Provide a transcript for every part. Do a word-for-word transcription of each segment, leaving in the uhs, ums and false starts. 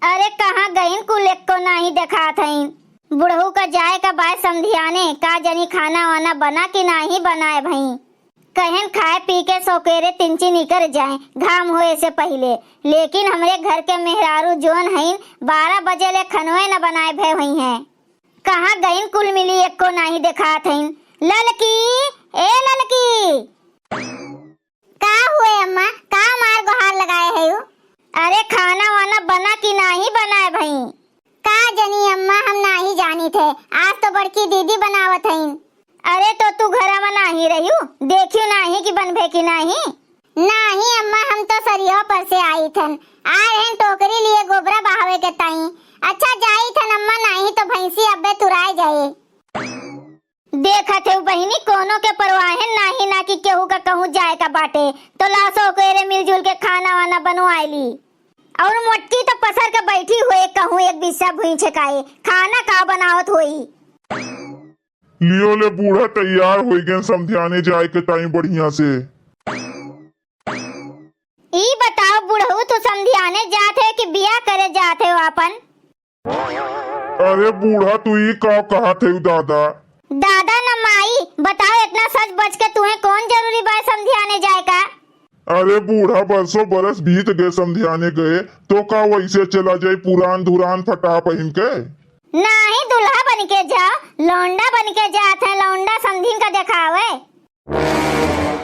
अरे कहाँ गइन कुल, एक्को नाहीं देखात हइन। बुढ़ऊ का जाए का बाय समधियाने, का जनी खाना वाना बना कि नाहीं बनाए भई। कहेन खाए पी के सौकेरे तिनची निकर जाए घाम होए से पहिले, लेकिन हमरे घर के मेहरारू जोन हइन बारह बजे ले खनवे न बनाए भय हुई हैं। कहाँ गइन कुल मिली, एक्को नाहीं देखात हइन। ललकी, ए ललकी। का हुए अम्मा, का मार गोहार लगाए है यू? अरे खाना वाना बना कि नाहीं बनाए भई? का जनी अम्मा, हम नाहीं जानित है, आज तो बड़की दीदी बनावत हइन। अरे तो तू घरा में नाहीं रह्यू, देखियो नाहीं कि बनभे कि नाहीं? नाहीं अम्मा, हम तो सरियो पर से आइथन, आ रहन टोकरी लिए गोबरा बहावे के ताई। अच्छा जाइथन अम्मा, नाहीं तो भैंसी अब्बे तुराए जाए। देखत है बहिनी, कोनो के परवाहन नाहीं ना कि केहू का कहूँ जाए का बाटे, तो लासो के रे मिलजुल के खाना वाना बनवाए ली। और मोटकी तो पसर के बैठी हुए कहूँ एक बिस्सा भुई छकाए, खाना का बनावत होई। लियो ले बूढ़ा तैयार होइ गए समधियाने जाए के ताई बढ़िया से। ई बताओ बुढ़ऊ, तू समधियाने जात है कि बियाह करे जात है आपन? अरे बूढ़ा, तू ई का कहत है दादा? दादा न माई, बताओ इतना सज बज के तुहे कौन जरूरी बा समधियाने जाए का? अरे बूढ़ा, बरसों बरस बीत गए समधियाने गए, तो का वैसे चला जाई पुरान धुरान फटा पहिन के? नाहीं, दुल्हा बन के जाओ, लौंडा बन के जात है, लौंडा समधिन का देखावे।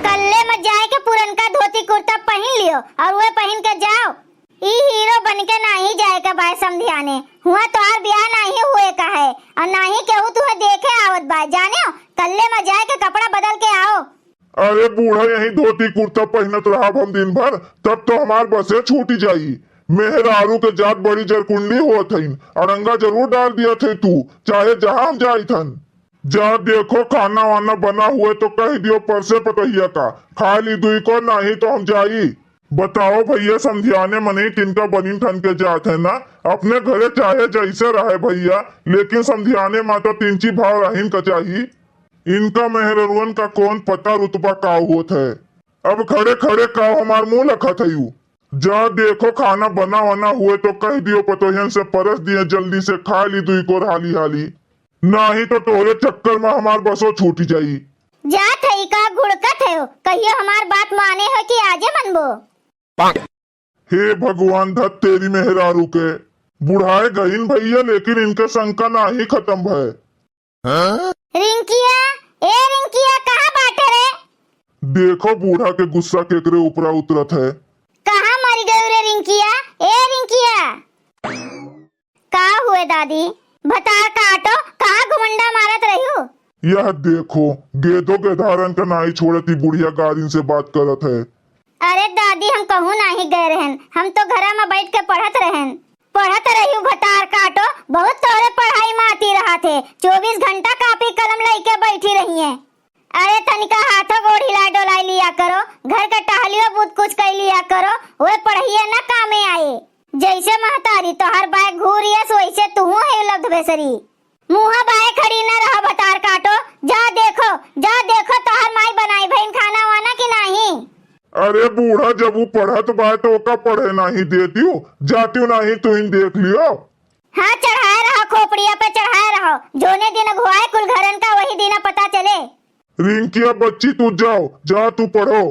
कल्ले में जाए के पुरनका धोती कुर्ता पहिन लियो और वे पहिन के जाओ। ई हीरो बन के नाहीं जाए के बाय समधियाने, हुआ तोहार ब्याह नाहीं हुए का है और नाहीं केहू तुहे देखे आवत बा, जाने हो? कल्ले में जाए के कपड़ा बदल के आओ। अरे बूढ़ा, यही धोती कुर्ता पहिनत रहब हम दिन भर, तब तो हमार बसे छूटी जाई। मेहरारू के जात बड़ी जरकुंडी होत हइन, अड़ंगा जरूर डाल दियत है तू, चाहे जहाँ हम जाइत हन। जा देखो, खाना वाना बना हुए तो कह दियो परसे पतोहिया का, खा ली दुई को, नाहीं तो हम जाई। बताओ भैया, समधियाने मनई तिनका बनिन ठन के जात है ना, अपने घरे चाहे जैसे रहे भैया, लेकिन समधियाने मा तो तिनची भाव रहिन का चाही। इनका मेहररुअन का कौन पता रुतबा का होत है। अब खड़े खड़े का हमार मुंह लखत है यू। जा देखो, खाना बना वना हुए तो कह दियो पतोहियन से परस दिए, जल्दी से खा ली दुई कोर हाली हाली। नाहीं तो तोहरे चक्कर में हमार बसो छूट जाई। जात है का घुड़कत है, कहियो हमार बात माने हो कि आजे मनबो? हे भगवान, धत तेरी मेहरारू के। बुढ़ाए गईन भैया, लेकिन इनके शंका नाहीं खत्म भय। रिंकिया, ए रिंकिया, कहाँ बाटे रे? देखो बूढ़ा के गुस्सा केकरे ऊपरा उतरत है। कहाँ मर गयो रे रिंकिया? ए रिंकिया, का हुए दादी? भतार काटो, कहाँ घुमंडा मारत रह्यू? यह देखो, गेदो गेधारन का नाई छोड़त, ई बुढ़िया गारिन से बात करत है। अरे दादी, हम कहूँ नाहीं गए रहन, हम तो घरा में बैठ के पढ़त रहन। पढ़त रह्यू भतार काटो, बहुत तोहरे पढ़ाई में आती रहा थे, चौबीस घंटा कापी कलम लइके बैठी रही है। अरे तनिका हाथो गोड़ हिला डोलाई लिया करो, घर का टहलियो बूत कुछ कई लिया करो, वे पढ़िए न कामे आए। जैसे महतारी तोहर बाय घूरियस, वैसे तुहू है लब्ध बेसरी। मुँह बाय खड़ी न रह भतार काटो, जा देखो, जा देखो तोहर माई बनाई भइन खाना वाना कि नाहीं। अरे बूढ़ा, जब ऊ पढ़त बाय तो ओका पढ़े नाहीं देतियो, जातियो नाहीं, तुहिन देख लियो। हाँ, चढ़ाए रहो, खोपड़िया पे चढ़ाए रहो, जोने दिन अगुआए कुल घरन का वही दिन पता चले। रिंकिया बच्ची, तू जाओ, जा तू पढ़ो।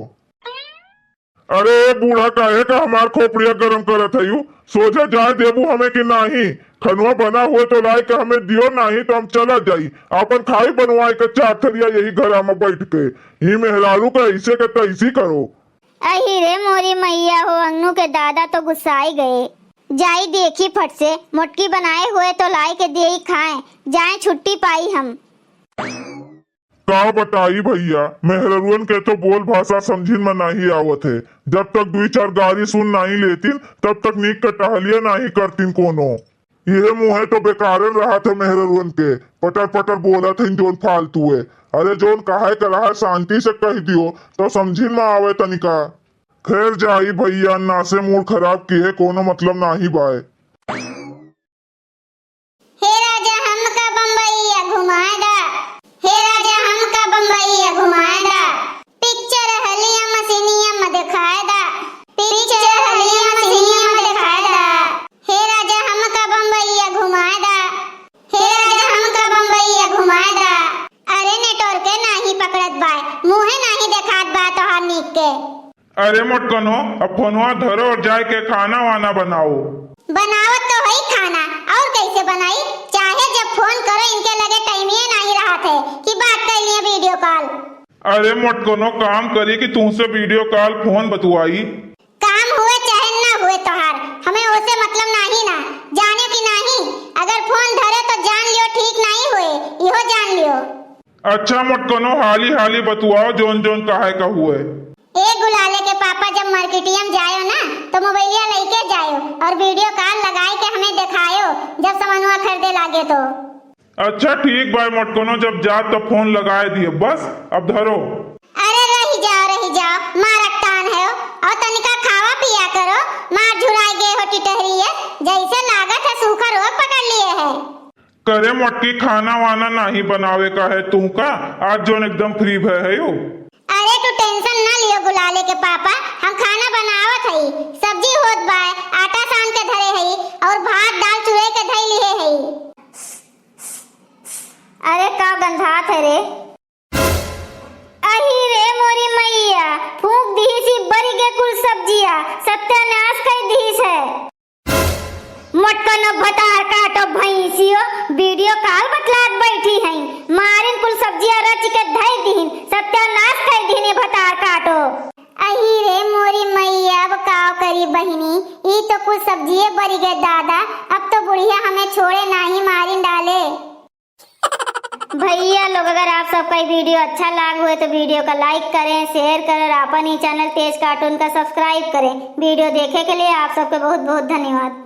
अरे ए बूढ़ा, काहे का हमार खोपड़िया गरम करत हयू? सोझे जाए देबू हमें कि नाहीं? खनवा बना हुए तो लाए के हमें दियो, नाहीं तो हम चला जाई। आपन खाई बनवाए के चार थरिया यही घरा में बैठ के। ई मेहरारू का ऐसे के तैसी करो। अही रे मोरी मैया हो, अंगनू के दादा तो गुस्साई गए। जाई देखी फट से, मोटकी बनाए हुए तो लाई के देई खाए, जाए छुट्टी पाई हम। का बताई भैया, मेहररुअन के तो बोल भाषा समझिन में नाहीं आवत है। जब तक दुई चार गारी सुन नाहीं लेतिन, तब तक नीक के टहलिया नाहीं करतिन कोनो। इहे मुँहे तो बेकारन रहत है मेहररुअन के, पटर पटर बोलत हइन जौन फालतू है। अरे जौन कहे के रहा शांति से कह दियो तो समझिन में आवे तनिका। खैर जाई भैया, नासे मूड खराब किहे कोनो मतलब नाहीं बाय। हे राजा हमका बम्बईया घुमाए दा, हे राजा हमका बम्बईया घुमाए दा, पिक्चर हलिया मसीनिया में दिखाए दा, पिक्चर हलिया मसीनिया में दिखाए दा। हे राजा अरे मोटकनो, अब फोनवा धरो और जाए के खाना वाना बनाओ। बनावत तो हई खाना, और कैसे बनाई? चाहे जब फोन करो, इनके लगे टाइमिये नाहीं रहत है कि बात कर लिए video call। अरे मोटकनो, काम करी कि तुमसे video call फोन बतुआई? काम हुए चाहे ना हुए तोहार, हमें ओसे मतलब नाहीं ना, जाने कि नाहीं? अगर फोन धरे तो जान लियो ठीक नाहीं हुए, इहो जान लियो। अच्छा मोटकनो, हाली हाली बतुआओ जौन जौन कहे का हुए। ए गुलाले के पापा, जब मार्केटिया में जायो ना तो मोबाइलिया लइके जायो और video call लगाए के हमें देखायो जब सामानवा खरीदे लागे तो। अच्छा ठीक बा मोटकनो, जब जात तब फोन लगाए दिए, बस अब धरो। अरे रही जाओ, रही जाओ, मारक टान है और तनिका खावा पिया करो, मार झुराए गए हो टिटहरी है, जैसे लागत है सूखा रोग पकड़ लिए है। करे मोटकी, खाना वाना नाहीं बनावे का है तुमका? आज जौन एकदम free भय है यो। अरे तू tension ना लियो गुलाले के पापा, हम खाना बनावत हई, सब्जी होत बाय, आटा सान के धरे हई और भात दाल चुरे के धई लिहे हई। अरे का गंधात है रे? अही रे मोरी मैया, फूंक दिहिस ई बरी के कुल सब्जिया, सत्यानाश कर दिहिस है। मोटकनो भतार काटो भैंसियो, video call बतलात बैठी हैं। मारिन कुल सब्जिया रच के धई दिहिन, सत्यानाश कर दिहिन ये भतार काटो। अही रे मोरी मैया, अब काव करी बहिनी, ई तो कुल सब्जिये बरी गए दादा, अब तो बुढ़िया हमें छोड़े नाहीं, मारिन डाले। भैया लोग, अगर आप सबका ये video अच्छा लाग हुए तो video का like करें, share करें और अपन ही channel तेज cartoon का subscribe करें। Video देखे के लिए आप सबके बहुत बहुत धन्यवाद।